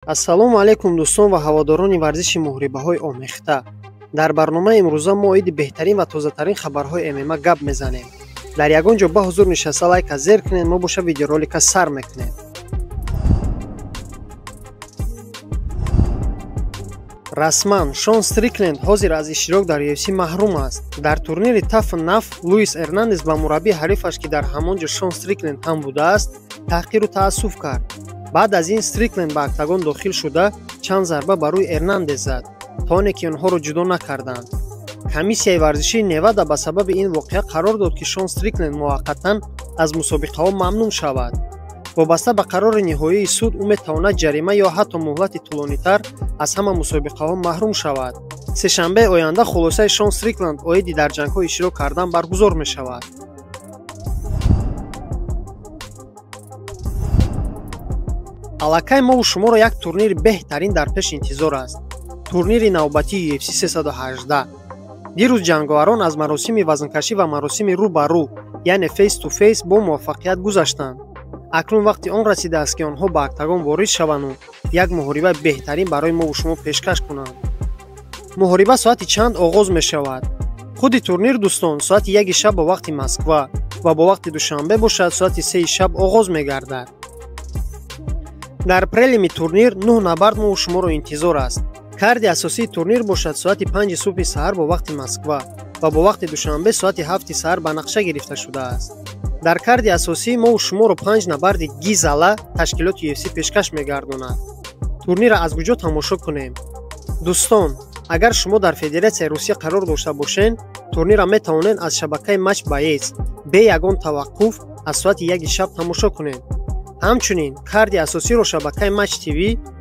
Ассалому алайкум дӯстон ва ҳаводорони варзиши муҳорибаҳои омехта. Дар барномаи имрӯза мо оиди беҳтарин ва тозатарин хабарҳои ММА гап мезанем. Дар ягон ҷо ба ҳузур нишаста лайка зер кунед, мо боша видеоролика сар мекунем. Расман Шон Стрикленд ҳозир аз иштирок дар UFC маҳрум аст. Дар турнири Таф Наф Луис Эрнандес ба мураббии ҳарифаш, ки дар ҳамон ҷо Шон Стрикленд ҳам будааст, таҳқиру таассуф кард. Баъд аз ин Стрикленд ба октагон дохил шуда чанд зарба ба рӯи Эрнандес зад, то оне ки онҳоро ҷудо накарданд. Комиссияи варзишии Невада ба сабаби ин воқеа қарор дод, ки Шон Стрикленд муваққатан аз мусобиқаҳо мамнӯъ шавад. Вобаста ба қарори ниҳоии суд, ӯ метавонад ҷарима ё ҳатто муҳлати тӯлонитар аз ҳама мусобиқаҳо маҳрум шавад. Сешанбеи оянда хулосаи Шон Стрикленд оиди дар ҷангҳо иштирок кардан баргузор мешавад. Аллакай мову шуморо як турнири беҳтарин дар пеш интизор аст. Турнири навбатии UFC 318. Дирӯз ҷанговарон аз маросими вазнкашӣ ва маросими рӯ ба рӯ, яъне face to face, бо муваффақият гузаштанд. Акнун вақти он расидааст, ки онҳо ба октагон ворид шаванду як муҳорибаи беҳтарин барои мову шумо пешкаш кунанд. Муҳориба соати чанд оғоз мешавад? Худи турнир, дӯстон, соати 1 шаб бо вақти Москва ва бо вақти Душанбе бошад соати 3 шаб оғоз мегардад. Дар прелими турнир 9 набард мову шуморо интизор аст. Карди асосии турнир бошад соати 5 субҳи саҳар бо вақти Москва ва бо вақти Душанбе соати 7 саҳар ба нақша гирифта шудааст. Дар карди асосӣ мову шуморо 5 набарди гизала ташкилоти UFC пешкаш мегардонад. Турнирро аз куҷо тамошо кунем? Дӯстон, агар шумо дар Федератсияи Русия қарор дошта бошед, турнирро метавонед аз шабакаи Матч Боец бе ягон таваққуф аз соати 1 шаб тамошо кунед. Ҳамчунин карди асосиро шабакаи Матч ТВ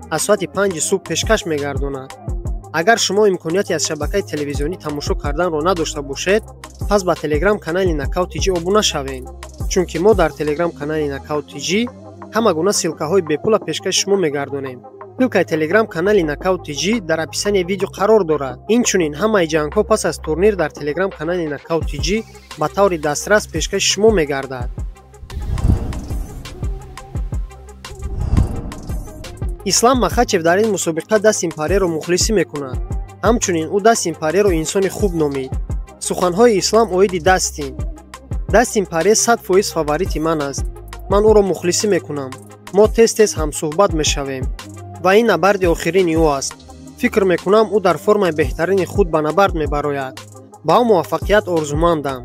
аз соати 5 субҳ пешкаш мегардонад. Агар шумо имконияти аз шабакаи телевизионӣ тамошо карданро надошта бошед, пас ба телеграм-канали Нокаут ТЖ обуна шавед, чунки мо дар телеграм-канали Нокаут ТЖ ҳама гуна ссылкаҳои бепула пешкаши шумо мегардонем. Ссылкаи телеграм-канали Нокаут ТЖ дар описанияи видео қарор дорад. Инчунин ҳамаи ҷангҳо пас аз турнир дар телеграм-канали Нокаут ТЖ ба таври дастрас пешкаши шумо мегардад. Ислам Махачев дар ин мусобиқа Дастин Пареро мухлисӣ мекунад. Ҳамчунин ӯ Дастин Пареро инсони хуб номид. Суханҳои Ислам оиди Дастин. Дастин Паре 100% фаворити ман аст. Ман ӯро мухлисӣ мекунам. Мо тез-тез ҳамсӯҳбат мешавем. Ва ин набарди охирини ӯ аст. Фикр мекунам, ӯ дар формаи беҳтарини худ ба набард мебарояд. Ба ӯ муваффақият орзумандам.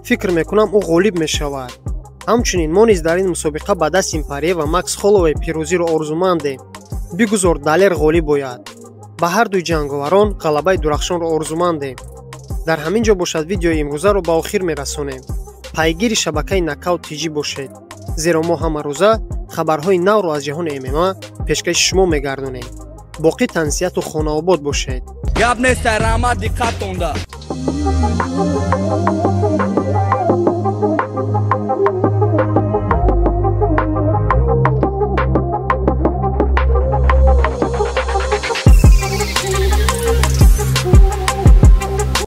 Фикр мекунам, ӯ ғолиб мешавад. Ҳамчунин мо низ дар ин мусобиқа ба Дастин Паре ва Макс Холлоуэй пирӯзиро орзумандем. Бигузор Далер ғолиб ояд. Ба ҳар дуи ҷанговарон ғалабаи дурахшонро орзумандем. Дар ҳамин ҷо бошад видеои имрӯзаро ба охир мерасонем. Пайгири шабакаи Нокаут ТЖ бошед, зеро мо ҳамарӯза хабарҳои навро аз ҷаҳони ММА пешкаши шумо мегардонем. Боқӣ тансиҳату хонаобод бошед. Гап нест, раҳмат, диққатонда.